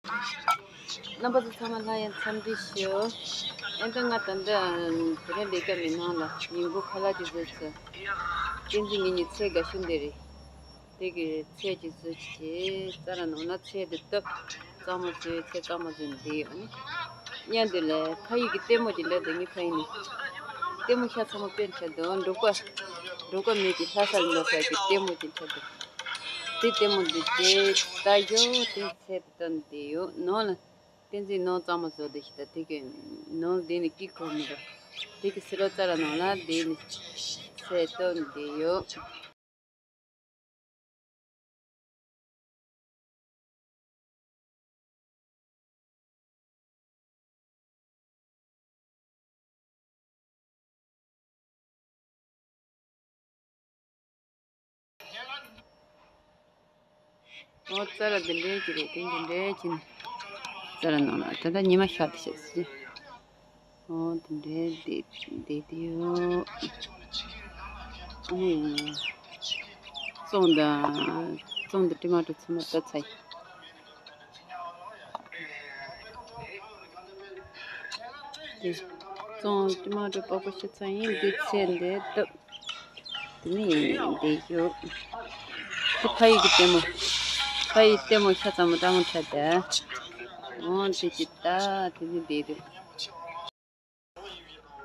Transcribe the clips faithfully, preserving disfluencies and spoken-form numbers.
རྣམ་པ་ཚོ་ཚང་མ་ལ་ཡང་འཚམས་འདྲི་ཞུ། ཨེ་ད་ང་ད་ལྟ་དེ་རིང་ལས་ཀ་མེད་ནང་ལ་ཉིན་གུང་ཁ་ལག་ཅིག་བཟོས་ཚེ། བསྟན་འཛིན་ངེད་གཉིས་ཚེ་དགའ་ཤོས་འདི་རེད། དེ་གི་ཚལ་གྱི་བཟོ་བྱེད་རྩ་ར་ནང་ན་ཚལ་དེ་བཏབ། གཙང་མ་བཟོས་ཚལ་གཙང་མ་བཟོས་འདི་ཡོད་ནི། མཉམ་དུ་ལ་ཕ་ཡུལ་གྱི་ལྟད་མོ་གྱི་འདྲ་དེ་ངའི་ཕ་ཡུལ་ནི། ལྟད་མོ་ཤ་ཚ་མོ་དཔེ་འཁྲབ་འདུག་འབྲོག་པ། འབྲོག་པ་མི་གི་ལྷ་སར་འགྲོ་ས་ཀྱི་ལྟད་མོ་གྱི་འཁྲབ་འདུག་དེ་ལྟད་མོ་འདི་དེ་ལྟ་ཡོད་དེ་ཚལ་དེ་བཏབ་འདི་ཡོད་ནང་ལ། བསྟན་འཛིན་ནང་གཙང་མ་བཟོ་འདི་ཞིག་ད་དེ་གི་ནང་འདི་ནི་དཀྱིལ་འཁོར་མི་འདུག་དེ་གི་སི་ལོ་རྩ་ར་ནང་ལ་འདི་ནི་ཚལ་བཏབ་འདི་ཡོད། ཨོ་རྩ་ར་འདི་འདྲའི་གི་རེད། དེ་འདི་འདྲའི་གི་ནི་རྩ་ར་ནང་ལ་ད་ལྟ་ཉི་མ་ཤར་དེ་ཤག་ཟེར། ཨོ་དེ་འདྲའི་བསྡད་བསྡད་དེ་ཡོད། ཨ་ནི་བཙོང་དང་བཙོང་དང་ཊི་མ་ཊོ་ཚང་མ་བཏབ་ཚར་ཡིན། དེ་བཙོང་ཊི་མ་ཊོ་པགས་པ་བཤུ་ཚར་ཡིན། འདི་ཚལ་འདི་བཏབ། དེ་ནི་འདི་ཡོད། དེ་ཕ་ཡུལ་གྱི་ལྟད་མོ། ཕ་ཡུལ་ལྟད་མོ་ཤ་ཚ་མོ་ཀྲང་འཁྲབ་དེ། འོང་དེ་ཅི་ལྟ་དེ་ནི་བསྡད་དེ།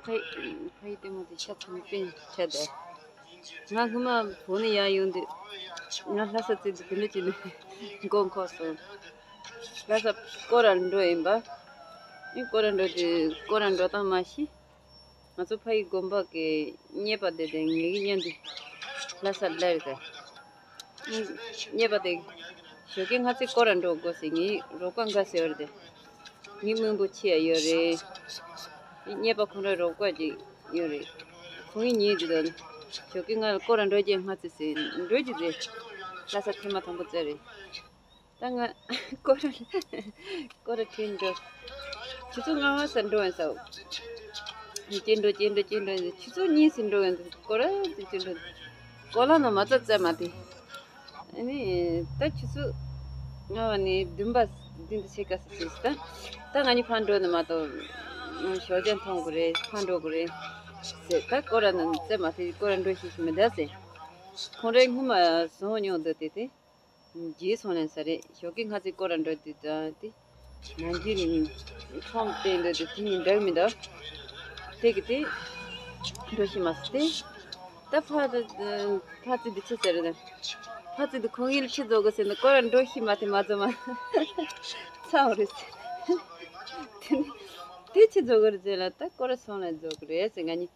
ཕ་ཡུལ་ཕ་ཡུལ་ལྟད་མོ་དེ་ཤ་ཚ་མོ་དཔེ་འཁྲབ་དེ། ང་སྔོན་མ་བོད་ནས་ཡར་ཡོང་དུས། ང་ལྷ་ས་བཙལ་དུས་དེ་འདྲ་བྱས་ནས་མགོ་འཁོར་སོང་། ལྷ་ས་སྐོར་ར་འགྲོ་ཡིན་པ། ཨེ་སྐོར་ར་འགྲོ་དུས་སྐོར་ར་འགྲོ་སྟངས་མ་ཤེས། ང་ཚོ་ཕ་ཡི་དགོན་པ་གི་གཉེར་པ་དེ་དང་ངེད་ཀྱི་མཉམ་དུ་ལྷ་སར་སླེབས་ཏེ། གཉེར་པ་དེ་ཞོགས་ཀས་སྔ་ཙམ་སྐོར་ར་འགྲོ་དགོས་ཟེར། ངའི་རོགས་པ་འགའ་ཟེར་བ་རེད་དེ། ངའི་རྨོ་མོ་ཆེ་ཡ་ཡོད་རེད། གཉེར་པ་ཁོང་རའི་རོགས་པ་ཅིག་ཡོད་རེད། ཁོང་གིས་ཉིན་དེ་དང་ཞོགས་ཀས་ང་ལ་སྐོར་ར་འགྲོ་རྒྱུ་སྔ་ཙམ་ཟེར། འགྲོ་རྒྱུ་རེད། ལྷ་སར་ཐེངས་མ་དང་པོ་བཙལ་རེད། ད་ང་སྐོར་ར་སྐོར་ར་ཁྲིད་འགྲོ། ཆུ་ཚོད་ལྔ་པ་ཙམ་འགྲོ་ཡིན་ས། སྐྱེལ་འགྲོ་སྐྱེལ་འགྲོ་སྐྱེལ་འགྲོ་ཡིན། ཆུ་ཚོད་གཉིས་ཙམ་འགྲོ་ཡིན། སྐོར་ར་ཙམ་སྐྱེལ་འགྲོ། སྐོར་ལ་ན་མ་རྩ་རྩ་མ་དེ། ཨ་ནི་ད་ཆུ་ཚོད་ལྔ་པ་ནས་བདུན་པ་བདུན་དུ་ཕྱེད་ཀ་ཙམ་ཟིན་ད། ད་ང་གཉིས་ཕར་འགྲོ་ནི་མ་གཏོགས་ཞོགས་ཇ་འཐུང་དགོས་རེད། ཕར་འགྲོ་དགོས་རེད་ཟེར། ད་སྐོར་ར་ན་རྩ་མ་དེ་སྐོར་ར་འགྲོ་ཤེས་ཤེས་མི་འདུག་ཟེར། ཁོང་རའི་སྔོན་མ་བཟུང་མྱོང་འདུག་དེ་དེ། རྗེས་སོང་ལན་ས་རེད། ཞོགས་ཀས་སྔ་ཙམ་སྐོར་ར་འགྲོ་དུས་ད་དེ། ནང་རྒྱུན་ནས་ཁྲོམ་བསྟན་འདོད་དེ་དེ་ཉིན་འགྲིག་མི་འདུག་དེ་གི་དེ། འགྲོ་ཤེས་མ་སོང་དེ། ད་ཕ་ད་ཕ་ཙི་འདི་ཆི་ཟེར་རེད། ཕ་ཙི་འདི་ཁོང་ཡིན་ལ་ཆི་བཟོ་དགོས་ཟེར་ན་སྐོར་ར་འགྲོ་ཤེས་མ་དེ་མ་བཟོ་མ། ཚ་བ་རེད་ཟེར། དེ་ནི་དེ་ཆི་བཟོ་དགོས་རེད་ཟེར་ལ་ད་སྐོར་ར་སོང་ལ་བཟོ་དགོས་རེད་ཟེར། ང་གཉིས།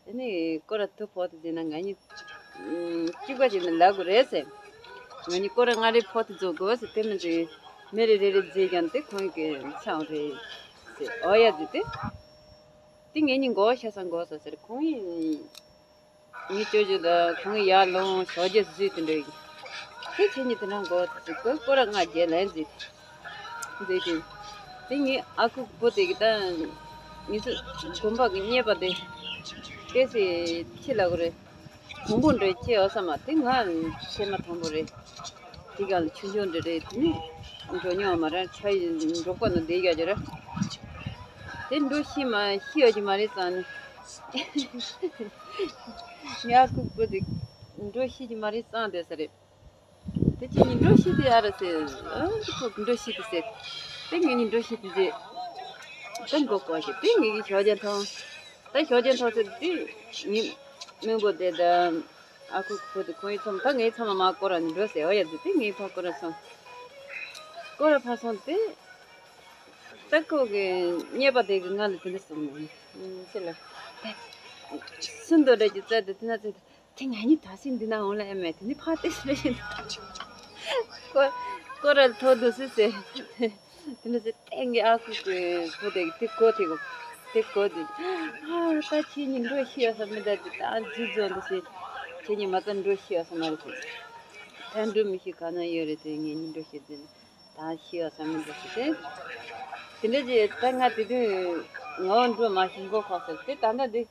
དེ་ནས་སྐོར་ར་དུ་ཕོག་དུ་བྱས་ན་ང་གཉིས། ཨུམ། གཅིག་པ་བྱས་ན་ལབ་དགོས་རེད་ཟེར། ང་གཉིས་སྐོར་ར་ལྔ་རེ་ཕོག་དུ་རྫོགས་དགོས་ཟེར། དེ་མིན་དུ་མི་རེ་རེ་རེ་བརྗེས་ཀྱང་དེ་ཁོང་གི་ཚང་རེད་ཟེར། ཨོ་ཡ་ཟེར་དེ། དེ་ངེད་གཉིས་མགོ་ཤ་ཚ་མགོ་ཚ་ཟེར། ཁོང་གིས་ངའི་ཅོ་ཅོ་དང་ཁོང་གིས་ཡར་ལོང་ཞོགས་ཇ་བཟོས་དེ་འདྲ་ཡིན། དེ་ཁྱེད་གཉིས་དེ་འདྲ་མགོ་ཚ་ཟེར། ཁོས་སྐོར་ར་ལྔ་བརྒྱད་ལན་ཟེར། འདོད་ཀྱི། དེ་ངའི་ཨ་ཁུ་བུ་དེ་གི་ད། ངེད་ཚོ་དགོན་པ་གི་གཉེར་པ་དེ། ཏོག་ཙམ་ཅི་ལབ་དགོས་རེད། གོང་བུ་འདྲ་ཅི་ཡོད་ས་མ་དེ་ང་ཚེས་མ་དང་པོ་རེད། དེ་ག་ལ་ཆུང་ཆུང་འདྲ་རེད། དེ་ནི་འགྲོ་མྱོང་མ་རེད། ཕ་ཡི་འབྲོག་པ་ནང་བསྡད་ཡག་ཅིག་རེད། དེ་འགྲོ་ཤེས་མ་ཤེས་ཡོད་ཀྱི་མ་རེད་བསམ་ནས། ངའི་ཨ་ཁུ་བུ་དེ་འགྲོ་ཤེས་ཀྱི་མ་རེད་བསམ་བསྡད་ས་རེད། དེ་ཁྱེད་གཉིས་འགྲོ་ཤེས་དེ་ཨ་ར་ཟེར། ཨ་ཁོ་འགྲོ་ཤེས་དེ་ཟེར། དེ་ངེད་གཉིས་འགྲོ་ཤེས་དེ་ཟེར། དེ་མགོ་སྐོར་ཞིག་དེ་ངེད་ཀྱི་ཞོགས་ཇ་འཐུང་། ད་ཞོགས་ཇ་འཐུང་ཟེར་དེ། ངའི་རྨོ་མོ་དེ་དང་། ཨ་ཁུ་བུ་དེ་ཁོང་གཉིས་ཚང་མ་ད་ངེད་ཚང་མ་མར་སྐོར་ར་ནས་འགྲོ་ཟེར། ཨོ་ཡ་ཟེར་དེ་ངེད་ཕར་སྐོར་ར་སོང་། སྐོར་ར་ཕར་སོང་དེ། ད་ཁོ་གི་གཉེར་པ་དེ་གིས་ང་ལ་དེ་འདྲ་གསུངས་ནས། ཅི་ལ། སུ་འདོད་འདྲ་གྱི་རྩལ་དེ་དེ་ན་རྩལ་དེ། དེ་ང་གཉིས་ད་སེམས་འདི་ན་འོང་ལ་ཨེ་མེད། དེ་ནི་ཕ་དེ་སེ་ཀོ་ཀོ་ར་ཐོ་དུ་སི་སེ། དེ་ནི་སེ་ཏེང་གི་ཨ་ཁུ་གི་བུ་དེ་དེ་གོ་དེ་གོ་དེ་གོ་དེ། ཨ་ད་ཁྱེད་གཉིས་འགྲོ་ཤེས་ཡོད་ས་མི་འདུག་ད་འཛུལ་འཛོམས་འདུག་སེ། ཁྱེད་གཉིས་མ་ད་འགྲོ་ཤེས་ཡོད་ས་མ་རེད་ཟེར། ད་འགྲོ་མི་ཤེས་ག་ན་ཡོད་རེད་དེ། ངེད་གཉིས་འགྲོ་ཤེས་ཟེར་ན་ད་ཤེས་ཡོད་ས་མི་འདུག་ཟེར་ཏེ། དེ་འདྲ་ཅིག་ད་ང་དེ་དུས་ངའོ་འགྲོ་མ་ཤེས་མགོ་ཁོག་ཟེར་ཏེ་ད་ལྟ་འདི།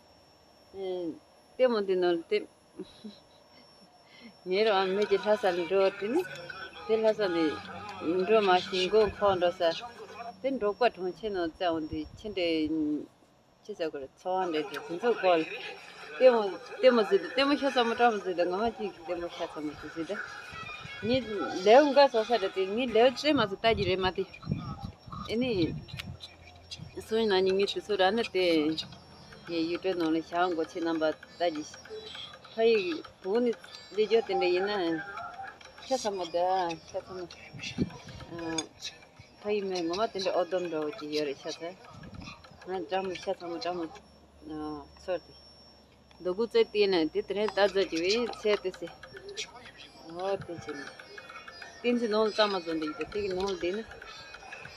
ལྟད་མོ་འདི་ནོར་ཏེ། ངའི་རང་མི་གྱི་ལྷ་སར་འགྲོ་དེ་ནི། དེ་ལྷ་ས་ནས་འགྲོ་མ་ཤེས་མགོ་འཁོར་འགྲོ་ས། དེ་འབྲོག་པ་གྲོང་ཁྱེར་ནང་བཙལ་འོང་དུས་ཁྱི་འདྲེ། ཅི་ཟེར་དགོས་རེད། ཚོ་བ་འདྲ་ཅིག་དེ་ཚོ་སྐོར། ལྟད་མོ་ལྟད་མོ་ཟེར་དུས་ལྟད་མོ་ཤ་ཚ་མོ་སྤྲང་མོ་ཟེར་དུས་ངོ་མ་གཅིག་གི་ལྟད་མོ་ཤ་ཚ་མོ་ཟེར་ཟེར་དུས། ངས་ལེའུ་འགའ་བཟོ་ས་རེད་དེ། ངས་ལེའུ་བཙལ་མ་ཚོ་ལྟ་རྒྱུ་རེད་མ་དེ། ཨེ་ནི། སོང་ན་ནི་ངས་དེ་ཚོ་ར་ནི་དེ། ངས་ཡུ་ཊུབ་ནང་ལ་བྱ་འགོ་ཆེ་རྣམ་པ་ལྟ་རྒྱུ། ཕ་ཡི་བུ་ནི་ལས་རྒྱུ་དེ་འདྲ་ཡིན་ན། ཤ་ཚ་མོ་དང་ཤ་ཚ་མོ། ཕ་ཡི་མོས་ངོ་མ་དེ་འདྲ་ཨོ་སྡོམ་འདྲ་བོ་ཅིག་ཡོད་རེད་ཤ་ཚ། ང་སྤྲང་མོ་ཤ་ཚ་མོ་སྤྲང་མོ། ཚོར་ཏེ། རྡོ་སྐུ་རྩེ་བལྟས་ན་དེ་དེ་རིང་ལྟ་རྩ་ཅིག་བས་ཚེ་དེ་སེ། ཨོ་དེ་ཅི་ནི། བསྟན་འཛིན་ནང་ལ་གཙང་མ་བཟོ་འདུག་དེ་དེ་གི་ནང་ལ་བསྡད་ན།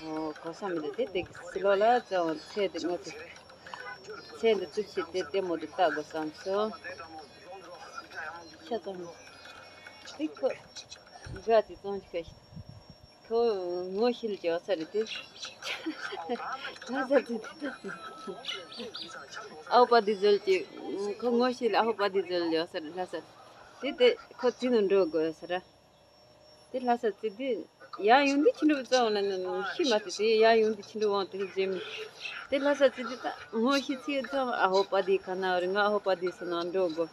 ཨོ་གོ་ས་མི་འདུག་དེ་དེ་གི་སི་ལོ་ལ་རྩེ་འོང་ཚེ་དེ་ངོ་ཚེ། ཚེ་འདི་རྩུབ་ཚེ་དེ་ལྟད་མོ་དེ་ལྟ་དགོས་བསམ་སོང་། ཤ་ཚ་མོ། དེ་ཁོ། འགའ་དེ་གཙང་ཆུ་ཁ་ཤི། ཁོ་ངོ་ཤེས་ལ་བྱ་ས་རེད་དེ། ལྷ་ས་དེ། ཨའོ་པ་དེ་ཟོལ་གྱི། ཁོ་ངོ་ཤེས་ལ་ཨའོ་པ་དེ་ཟོལ་ལ་བྱ་ས་རེད་ལྷ་ས། དེ་དེ་ཁོ་རྩིས་ནང་འགྲོ་དགོས་ས་ར། དེ་ལྷ་ས་རྩིས་དེ། ཡ་ཡོང་དུས་ཕྱི་འགྲོ་བཙལ་འོང་ན་ཤི་མ་དེ་དེ་ཡ་ཡོང་དུས་ཕྱི་འགྲོ་འོང་དེ་རྗེས་མི། དེ་ལྷ་ས་རྩིས་དེ་ད་ངོ་ཤེས་ཚིག་ཙམ་ཨ་ཧོ་པ་དེ་ག་ན་རེད། ང་ཨ་ཧོ་པ་དེ་ས་ན་འགྲོ་དགོས།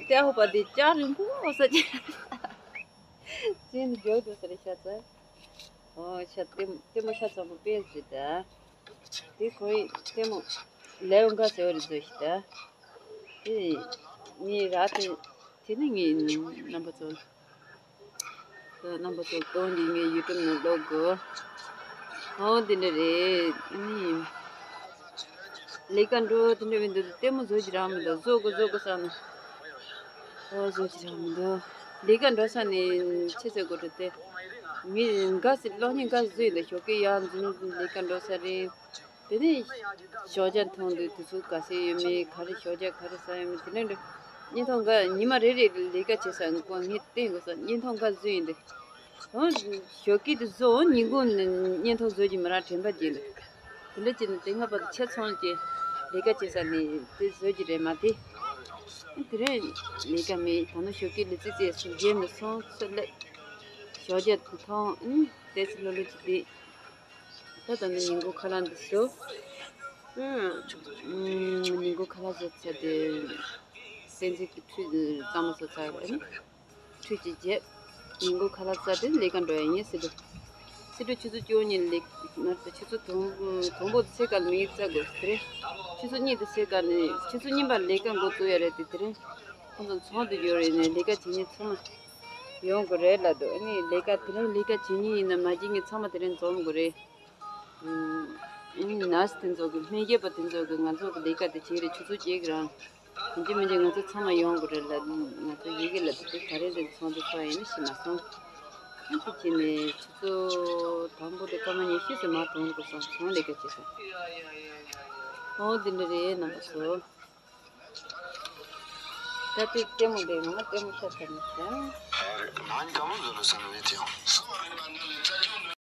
དེ་ཨ་ཧོ་པ་དེ་ལྕགས་རིང་པོ་ས་ཅིག་ཅན་འཇོག་དུ་ཟེར་ཤ་ཚ། ཨོ་ཤ་ལྟད་ལྟད་མོ་ཤ་ཚ་མོ་དཔེ་ཟེར་ད། དེ་ཁོའི་ལྟད་མོ་ལེའུ་འགའ་ཟེར་བ་རེད་ཟེར་ཤི་ད། དེ་ངའི་ར་དེ་དེ་ནི་ངའི་རྣམ་པ་ཚོ། རྣམ་པ་ཚོ་གཏོང་གི་ངའི་ཡུ་ཊུབ་ནང་ལོག་དགོས། ཨོ་དེ་འདྲ་རེད་ནི། ལས་ཀ་འགྲོ་དེ་འདྲ་མི་འདུག་ལྟད་མོ་བཟོ་གི་རང་མི་འདུག་བཟོ་དགོས་བཟོ་དགོས་བསམ་ན། ཨོ་བཟོ་གི་རང་མི་འདུག་ལས་ཀ་འགྲོ་ས་ནས་ཆེ་ཚད་དགོས་འགྲོ་དེ། མི་འགའ་ཞིག་གློག་བརྙན་འགའ་ཞིག་བཟོས་ཡིན་ད་ཞོགས་ཀས་ཡར་འཛུལ་ལས་ཀ་འགྲོ་ས་རེད། དེ་ནས་ཞོགས་ཇ་འཐུང་དུས་དུས་ཚོད་ག་ཚོད་ཡོད་མེད་ག་རེ་ཞོགས་ཇ་ག་རེ་ཟ་ཡོད་མེད་དེ་འདྲ་འདྲ། བརྙན་ཐུང་འགའ་ཉི་མ་རེ་རེ་ལས་ཀ་བྱེད་ས་ངས་བསྟན་དགོས་ས་བརྙན་ཐུང་འགའ་བཟོས་ཡིན་ད། ཨོ། ཞོགས་ཀས་དེ་བཟོ་ཉིན་གུང་ནས་བརྙན་ཐུང་བཟོ་རྒྱུ་མི་རག་དྲན་པ་བརྗེད་འདུག་དེ་འདྲ་བྱས་ནས་དེ་སྔ་བར་དུ་ཆ་ཚང་གི་ལས་ཀ་བྱེད་ས་ནས་དེ་བཟོ་རྒྱུ་རེད་མ་དེ། དེ་རིང་ལས་ཀ་མེད་ད་ནི་ཞོགས་ཀས་ལས་རྩིས་རྩེས་སོང་རྒྱབ་ནས་སོང་ཚུར་སླེབས། ཞོགས་ཇ་དེ་འཐུང་ཨུ་ཏོག་ཙམ་ལྷོད་ལྷོད་ཅིག་བསྡད། ད་ད་ནི་ཉིན་གུང་ཁ་ལག་འདི་བཟོ། ཨུ། ཉིན་གུང་ཁ་ལག་བཟོ་ཚར་དེ། སེམས་ཅན་གྱི་ཁྲུས་གཙང་མ་བཟོ་ཚར་བ་ནི། ཁྲུས་ཀྱི་རྗེས། ཉིན་གུང་ཁ་ལག་བཟས་ཏེ་ལས་ཀ་འགྲོ་ཡ་ཡིན་སྲིད་དོ། སྲིད་དོ་ཆུ་ཚོད་བཅུ་གཉིས་ལས་མར་དུ་ཆུ་ཚོད་དང་དང་པོ་དུ་སེ་ཀ་ལ་མི་ཡིག་བཙལ་དགོས་དེ་རེད། ཆུ་ཚོད་གཉིས་དུ་སེ་ཀ་ནས་ཆུ་ཚོད་གཉིས་པར་ལས་ཀ་འགོ་བཙུགས་ཡ་རེད་དེ་དེ་རིང་ཁོང་ཚོ་ཚོང་དུ་ཡོད་རེད་ནས་ལས་ཀ་བྱེད་མཁན་ཚང་མ་ཡོང་དགོས་རེད་ལབ་འདུག་ཨ་ནི་ལས་ཀ་དེ་རིང་ལས་ཀ་བྱེད་མཁན་ཡིན་ན་མ་བྱེད་མཁན་ཚང་མ་དེ་རིང་འཛོམས་དགོས་རེད། ཨུམ། ཨ་ནི་ནར་སི་དེ་ཚོ་གི་སྨན་ཞབས་པ་དེ་ཚོ་གི་ང་ཚོ་གི་ལས་ཀ་དེ་བྱེད་རེད་ཆུ་ཚོད་བརྒྱད་གི་རང་། ཡིན་གཅིག་མིན་གཅིག་ང་ཚོ་ཚང་མ་ཡོང་དགོས་རེད་ལབ། ང་ཚོ་ཡི་གེ་ལབ་དུས་ག་རེ་རེད་ཚོང་དུ་ཚོགས་ཡིན་ནི་ཤི་མ་སོང་། ཨ་དེ་བྱས་ནས་ཆུ་ཚོད་དང་པོ་དེ་སྐར་མ་ཉི་ཤུ་ཙམ་མ་གཏོང་དགོས་སོང་ཚོང་ལས་ཀ་བྱས་སོང་། ཨོ་འདི་འདྲ་རེད་རྣམ་པ་ཚོ། ད་དེ་ལྟད་མོ་འདི་ང་ལྟད་མོ་ཤ་ཚ་མི་ཤ།